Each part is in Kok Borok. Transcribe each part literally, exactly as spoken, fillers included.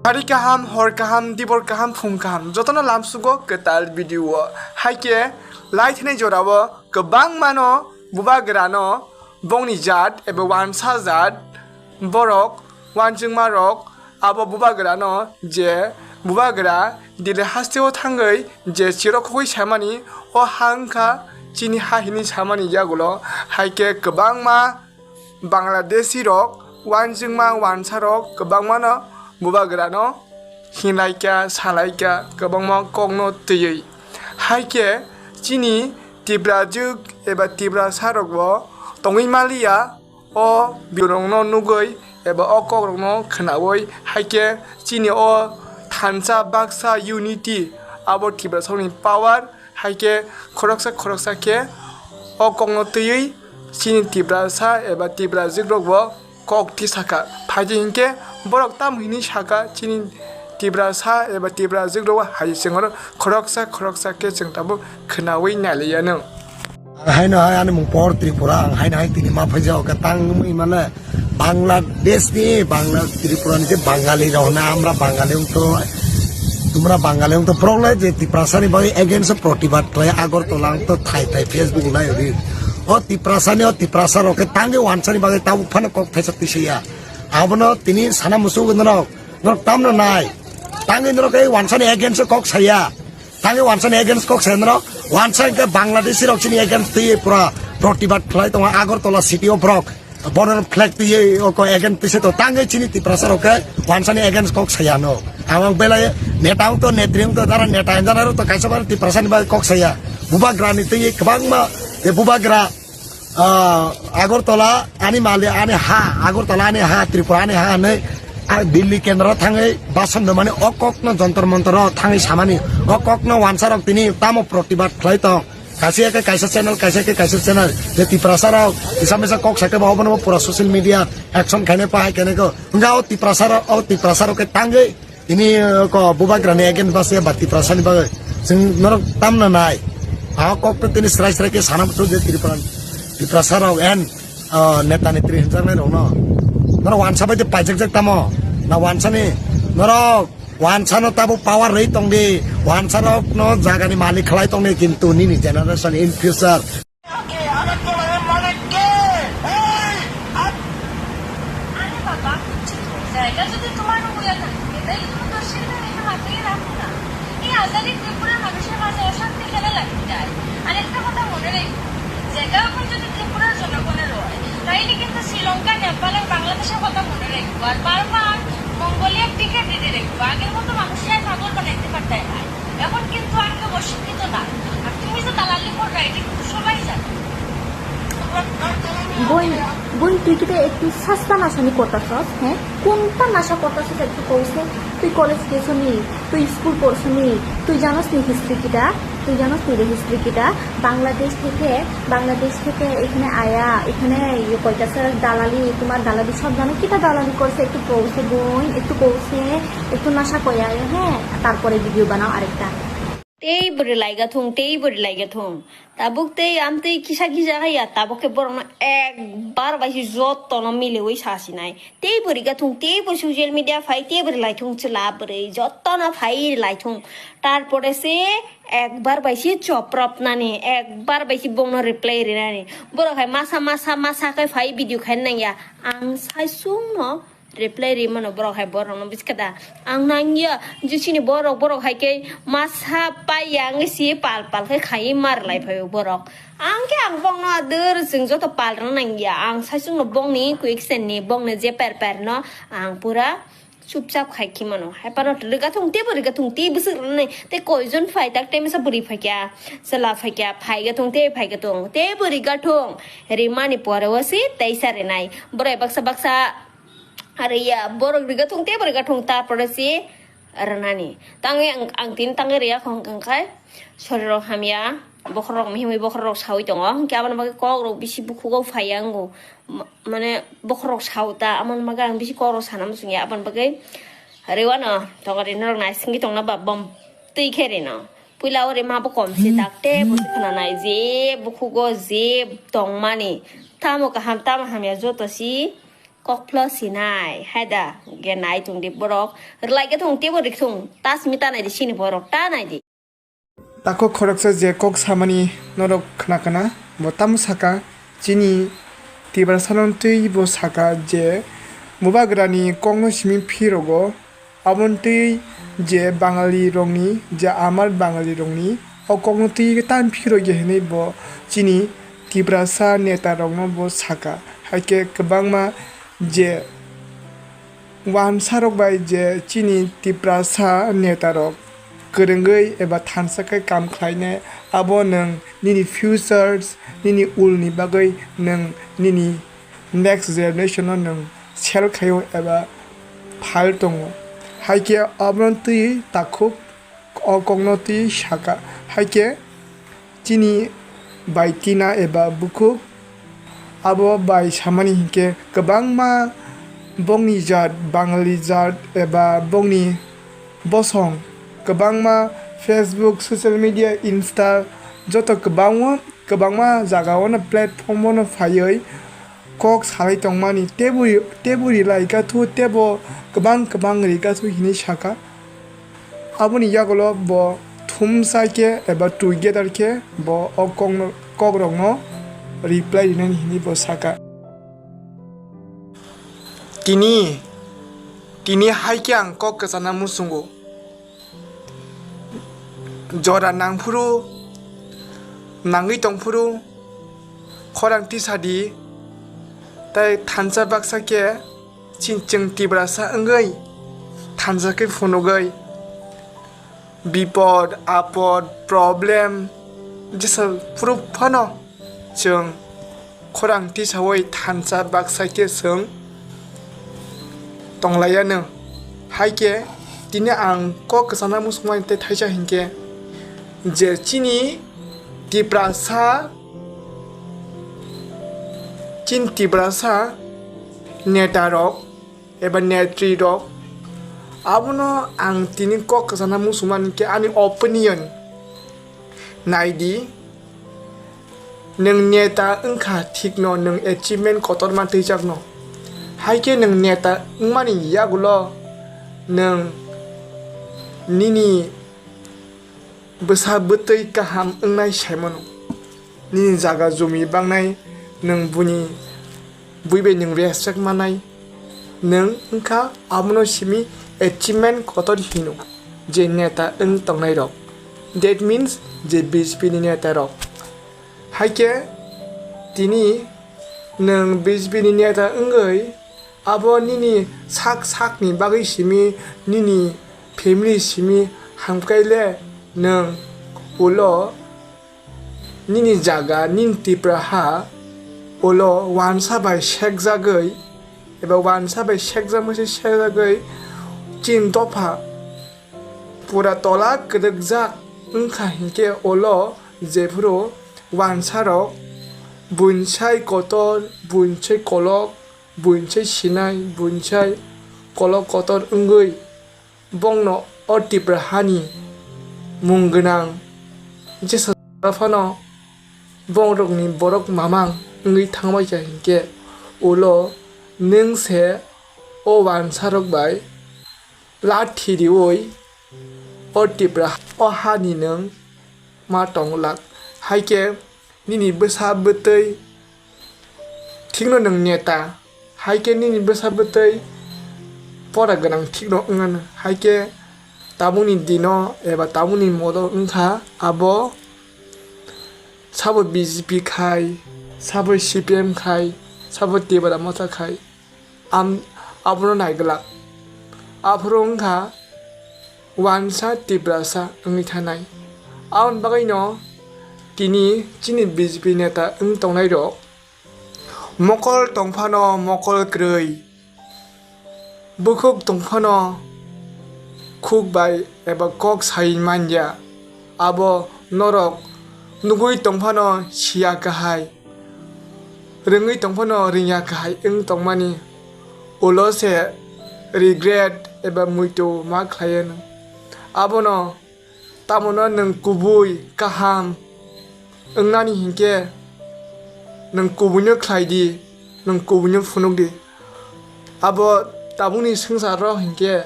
Ari kaham, hor kaham, dibor kaham, phung kaham, jotono lamsugo kwtal video o. Hai khe lai thani jorao kwbangmano bubagrano bongni jat eba wansa jat borok, wanjwngma rok abo bubagrano je bubagra Delhi hasteo thangwi je chirok khogwi samani o ha wngkha chini ha hinwi samani yagulo. Hai khe kwbangma Bangladeshi rok, wanjwngma wansa rok kwbangmano bubagrano hinlaikha, salaikha, kwbangma kokno twiwi. Hai khe chini Tiprajwk eba Tiprasa rokbo tongwi manliya, o video rokno nugwi eba o kok rokno khwnawi. Hai khe chini o thansa baksa unity abo Tiprasani power. Hai khe khoroksa khoroksa khe o kokno twiwi chini Tiprasa eba Tiprajwk rokbo kok tisakha. Phaidi hinkhe borok tamo hinwi sakha chini Tiprasa eba Tiprajwk rok hai chwng oro khoroksa khoroksa khe chwng tabuk khwnawi nailaianw. Ang haino hai ani mung por Tripura, ang haino hai tini ma phaijao khe tangwi mane Bangladesh ni, Bangla, Tripura ni je Bangali rok hwnna, amra Bangali wng to, tumra Bangali wng to, borok le je Tiprasa ni bagwi against o protibad khlai Agartala wng to thai thai Facebook nai ri. O Tiprasa ni, o Tiprasa rok khe tangwi wansa ni bagwi tabuk phano kok thaisa twi saya. Abono tini sana muchungo norok, norok tamno nai. Tangwi norok ei wansa ni against o kok saya. Tangwi wansa ni against kok saya norok. Wansa hinkhe Bangladeshi rok chini against twi pura protibad khlai tongo Agartala city o borok. Border flag twi o ko against twi se to tangwi chini Tiprasa rok khe wansa ni against kok saya no. Ang belai neta wng to netri wng to dara neta hinjana rok to kaisa bar Tiprasa ni bagwi kok saya. Bubagra ni twi kwbangma je bubagra, ah, Agartala ani mali ani ha, Agartala ani ha, Tripura ani ha hinwi, ah, Delhi kendro thangwi bason do mani o kok no Jantar Mantar o thangwi samani o kok no wansa rok tini tamo protibad khlai tong. Kaisa khe kaisa channel, kaisa khe kaisa channel. Je Tiprasa rok kisa misa kok sakhe bo obono pura social media action khainai pa hai khainai ko. Wngkha o Tiprasa rok, o Tiprasa rok khe tangwi tini, eh, ko bubagra ni against base ba Tiprasa ni bagwi. Chwng norok tamna nai. A kok to tini srai srai khe sana buthu je Tripura, Tiprasa rok en, ah, neta netri hinjaknai rok no. Norok wansa bai de paijak jak tamo. Na wansa ni norok Wansano tabuk power rwi tongdi, wansarokno jagani malik khlai tongdi, kintu nini generation in future. আরে বাবা, ঠিক হয়ে যায়। এটা যদি তোমার হয়ে থাকে, তাহলে তুমি দশ টাকা এখানে মাথায় রাখো না। এই আজাদি ত্রিপুরার মানুষের মাঝে অশান্তি কেন লাগতে যায়? আর একটা কথা মনে রেখো, যেটা এখন যদি ত্রিপুরার জনগণের হয়, তাইলে কিন্তু শ্রীলঙ্কা, নেপাল আর বাংলাদেশের কথা মনে রেখো। আর বারবার মঙ্গোলিয়ার টিকিট দিতে রেখো। আগের মতো মানুষকে আর পাগল বানাইতে পারতাই না। এখন কিন্তু আর কেউ অশিক্ষিত না। আর তুমি যে দালালি করবে, এটা কিন্তু সবাই জানে। Boi, boi, tui kita ektu sasta nasha ni kota sos, he? Kunta nasha kota sos ektu kose? Tui college kesoni, tui school porsoni, tui janos ni history kita? Tui janos ni history kita? Bangladesh থেকে, বাংলাদেশ থেকে এখানে আয়া, এখানে ইয়ে কইতাছে দালালি, তোমার দালালি সব জানো, কিতা দালালি করছে একটু কওছে বোন, একটু কওছে, একটু নাশা কইয়া, হ্যাঁ, তারপরে ভিডিও বানাও আরেকটা। Tei bwrwi laiga thung, tei bwrwi laiga thung. Tabuk tei amtwi kisa kisa khe ya, tabuk khe borokno ekbar bai se jotono miliwi sa sinai. Tei bwrwi ga thung, tei bo social media phai, tei bwrwi lai thung chwla bwrwi, jotono phai lai thung. Tarpore se ekbar bai se choprop nani, ekbar bai se bongno reply rinani. Borok hai masa, masa, masa khe phai video khaina nangya. Ang sai sungno reply ri mano borok hai borokno biskada. Ang nangya, je chini borok, borok hai khe masa pai ya wngwi si pal pal khe khai mar lai phaio borok. Ang khe ang bongno adur chwng joto pal rwna nangya. Ang sai sungno bongni quick send ni bongni je per per no ang pura chupchap khai khi mano. Hai pano rwga thung, teibo rwga thung, tei bwswk rwnai, tei koijon phai tak, tei masa bwrwi phaikha, chwla phaikha, phaiga thung, tei phaiga thung, teibo rwga thung. Rimani pore o se teisa rinai. Borok baksa baksa rwya, borok rwga thung, teibo rwga thung, tarpore se rwnani. Tangwi ang, ang tini tangwi rwya khong kangkhai. Sorirok hamya, bokhorok mihimwi bokhorok sawi tongo. Hwnkhe aboni bagwi kokrok bisi bukhugo phaiya wngo. Ma-, mane bokhorok sao ta, aboni bagwi ang bisi kokrok sana muchungya. Aboni bagwi rewano tongori norok naisingwi tongna ba bom twi khe rino. Puila o rima bo kom se tak te bo se khwnanai je bukhugo je tongmani. Tamo kaham, tamo hamya joto si Kokphlo sinai, haida, ge nai tongdi borok, rwlai khe thung, teibo rikthung, ta simi ta naidi, sini borok, ta naidi. Takhuk khoroksa je kok samani norok khna khna, bo tamo saka, chini Tiprasano twi bo saka je Bubagrani kokno simi phirogo, aboni twi je Bangali rokni, je amar Bangali rokni o kokno twi tam phirogya hinwi bo chini Tiprasa neta rokno bo saka. Haikhe kwbangma je wansarok bai je chini Tiprasa netarok kwrwngwi eba thansa khe kam khlainai, abo nwng nini futures, nini ulni bagwi nwng nini next generation-no nwng sell khaio eba phal tongo. Haikhe abono twi takhuk o kokno twi saka, haikhe chini bai tina eba bukhuk abo bai samani hinkhe kwbangma bongni jat, Bangali jat eba bongni bosong kwbangma Facebook, social media, Insta joto kwbangma kwbangma jagao no platform-o no phaiwi kok salai tongmani tebo tebo rilai gathu tebo kwbang kwbang ri gathu hinwi saka. Aboni yagulo bo thumsa khe eba together khe bo o kokno, kokrokno reply rinani hinwi bo saka. Tini, tini hai khe ang kok kwchana muchungo. Jora nangphuru, nangwi tongphuru, khorang tisadi, tei thansa baksa khe chini chwng Tiprasa wngwi thansa khe phunugwi bipod, apod, problem jesa phuru phano chwng khorang tisawi thansa baksa khe chwng tonglaianw. Hai khe tini ang kok kwchana muchungmani tei thaisa hinkhe je chini Tiprasa, chini Tiprasa netarok eba netrirok, abono ang tini kok kwchana muchungmani khe ani opinion. Naidi, nwng neta wngkha thikno, nwng achievement kotorma twijakno. Hai khe nwng neta wngmani yagulo nwng nini bwsa bwtwi kaham wngnai saimano. Nini jaga jumi bangnai, nwng buini bui bai nwng respect manai, nwng wngkha abono simi achievement kotor hino, je neta wng tongnai rok, that means je B J P ni neta rok. Hai khe tini nwng B J P ni neta wngwi abo nini sak sakni bagwi simi, nini family simi hamkrai le nwng ulo nini jaga, nini Tipra ha ulo wansa bai sekjagwi eba wansa bai sekjakmani se sekjagwi chini dopha pura tola kwdwkjak wngkha hinkhe ulo jephuru wansarok buinsai kotor, buinsai kolok, buinsai sinai, buinsai kolok kotor wngwi bongno o Tipra hani mung gwnang jesa phano bongrokni borok mamang wngwi thangbaikha hinkhe ulo nwng se o wansarok bai lathi riwi o Tipra o hani nwng ma tong lak. Hai khe nini bwsa bwtwi thikno nwng neta, hai khe nini bwsa bwtwi pora gwnang thikno wngnano. Hai khe tabukni dino eba tabukni modo wngkha abo sabo B J P khai, sabo C P M khai, sabo Tipra Motha khai. Am-, abono naiglak. Aphuru wngkha wansa Tiprasa wngwi thanai. Aboni bagwino tini chini B J P neta wng tongnairok mokol tongphano mokol kwrwi, bukhuk tongphano khuk bai eba kok sai manya. Abo norok nugwi tongphano siya kahai, rwngwi tongphano rwngya kahai wng tongmani, ulo se regret eba muitu ma khlaianw. Abono tamono nwng kubui kaham wngnani hinkhe nwng kubuino khlai di, nwng kubuino phunuk di. Abo tabukni swngcharo hinkhe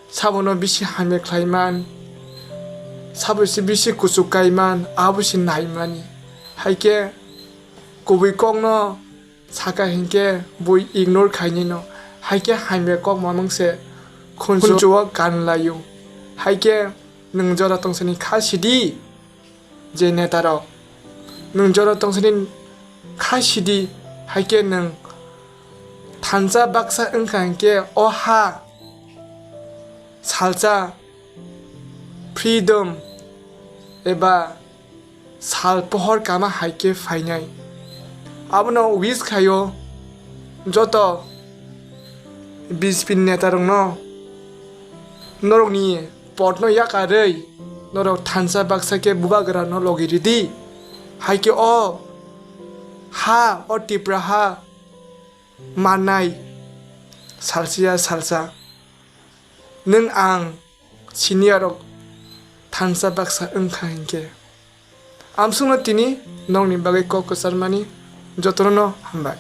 sabono bisi hamya khlaiman, sabo se bisi kuchuk kaiman, abo se naimani. Haikhe kubui kokno saka hinkhe bui ignore khainino. Haikhe hamya kok mamung se khunju-, khunju-o kanlaio. Haikhe nwng jora tongsani kha sidi. Je netarok, nwng jora tongsani kha sidi, haikhe nwng thansa baksa wngkha hinkhe o ha salsa freedom eba sal pohor kama haikhe phainai. Abono wish khaio joto B J P ni netarokno, norokni potno yakarwi norok thansa baksa khe bubagrano logi ridi. Haikhe o ha, o Tipra ha mannai salsa ya salsa nwng ang senior rok thansa baksa wngkha hinkhe. Amsukno tini nokni bagwi kok kwcharmani jotono hambai.